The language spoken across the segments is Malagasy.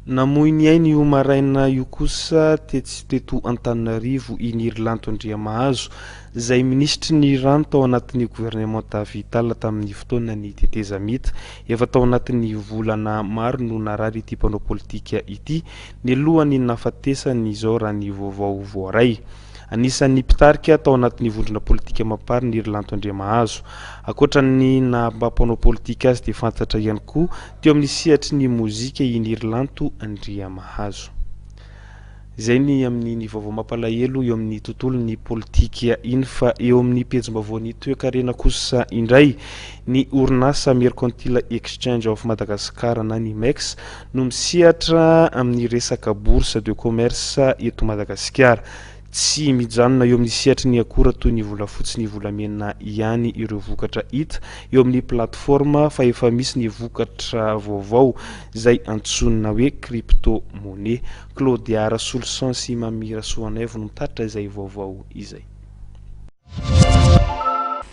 Namoy ny ainy io maraina io kosa tetsy teto Antananarivo i Nirhy-Lanto Andriamahazo, izay minisitry ny rano tao anatin'ny governemanta Vital tamin'ny fotoanan'ny tetezamita. Efa tao anatin'ny volana maro no narary ity mpanao politika ity, nialohan'ny nahafatesany izao raha ny vaovao voaray. Anisan'ny mpitarika tao anatin'ny vondrona politika Mapar Nirhy-Lanto Andriamahazo. Ankoatra ny naha mpanao politika azy dia fantatra ihany koa teo amin'ny sehatry ny mozika i Nirhy-Lanto Andriamahazo. Izay ny amin'iny vaovao mampalahelo eo amin'ny tontolon'ny politika iny fa eo amin'ny pejim-baovaon'ny toekarena kosa indray ny orinasa Mercantile Exchange of Madagascar na ny MEX no misehatra amin'ny resaka bourse de commerce eto Madagasikara. Tsy mijanona eo amin'ny sehatry ny akora toy ny volafotsy ny volamena ihany ireo vokatra hita eo amin'ny plateforme fa efa misy ny vokatra vaovao izay antsoina hoe crypto-monnaie. Claudia Rasoloson sy Mamy Rasoanaivo no mitatitra izay vaovao izay.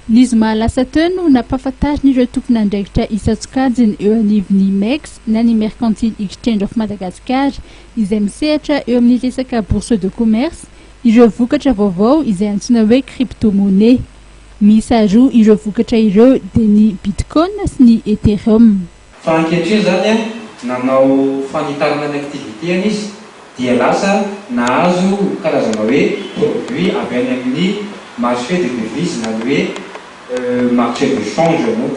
Ny zoma lasa teo no nampahafantarin'ireo tompon'andraikitra isan-tsokajiny eo anivon'ny MEX na ny Mercantile Exchange of Madagascar izay misehatra eo amin'ny resaka bourse de commerce ireo vokatra vaovao izay antsoina hoe crypto-monnaie. Miisa roa ireo vokatra ireo dia ny Bitcoin sy ny Ethereum. Fa ankehitriny izany nanao fanitarana ny activité-ny izy dia lasa nahazo karazana hoe produit avy any amin'ny marché de devise na ny hoe marché de change moa.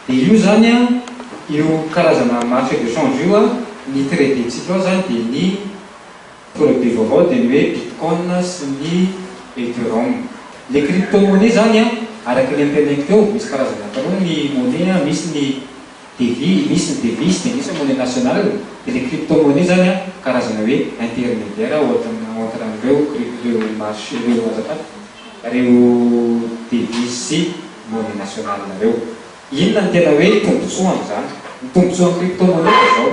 Dia io izany an, io karazana marché de change io an, ny trader-ntsika ao izany dia ny produit vaovao dia ny hoe bitcoin sy ny ethereum. Ilay crypto monnaie izany an, araka ilay noteneniko teo, misy karazana anankiroa ny monnaie an, misy ny Devise, misy ny devise dia misy ny monnaie nationale, dia ilay crypto monnaie zany an karazana hoe intermediaire ohatran'ny entre an'ireo ireo marché ireo azafady ireo devise sy monnaie nationale ireo. Inona no tena hoe tombotsoa amin'izany? Ny tombotsoan'ny crypto monnaie dia izao,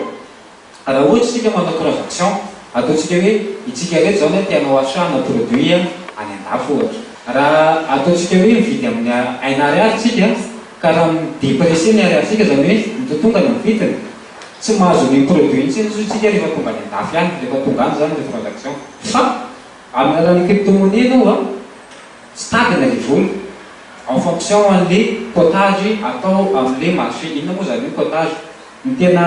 Raha ohatra isika manao transaction, ataontsika hoe itsika reto izao te hanao achat na produit any andafy ohatra. Raha ataontsika hoe mividy amin'ny un ariary tsika, ka raha mi-deprecier ny ariary-tsika, izany hoe mitotongana ny vidiny, tsy mahazo an'iny produit iny intsony tsika rehefa tonga any andafy any, rehefa tonga any izany ilay transaction. Fa amin'ny alalan'ny crypto-monnaie ianao an, tsy tadina ilay vola, en fonction an'ilay cotage atao amin'ilay marché. Inona moa izany hoe cotage? Ny tena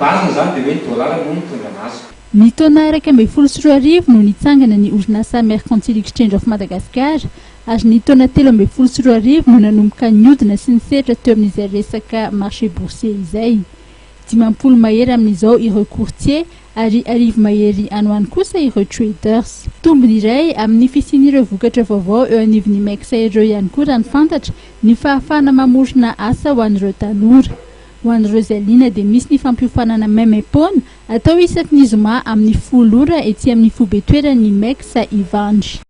base-ny izany dia hoe ny dollar no mitondra anazy. Ny taona 2011 no nitsangana ny orinasa Mercantile Exchange of Madagascar ary ny taona 2013 no nanomboka niodina sy nisehatra teo amin'izay resaka marché boursier izay. 50 mahery amin'izao ireo courtier ary 1000 mahery any ho any kosa ireo traders. Tombony iray amin'ny fisian'ireo vokatra vaovao eo anivon'ny MEX ireo ihany koa raha ny fantatra ny fahafahana mamorona asa ho an'ireo tanora. Ho an'ireo izay liana dia misy ny fampiofanana maimaim-poana atao isaky ny zoma amin'ny 10 ora etsy amin'ny foibe toeran'ny MEX Ivandry.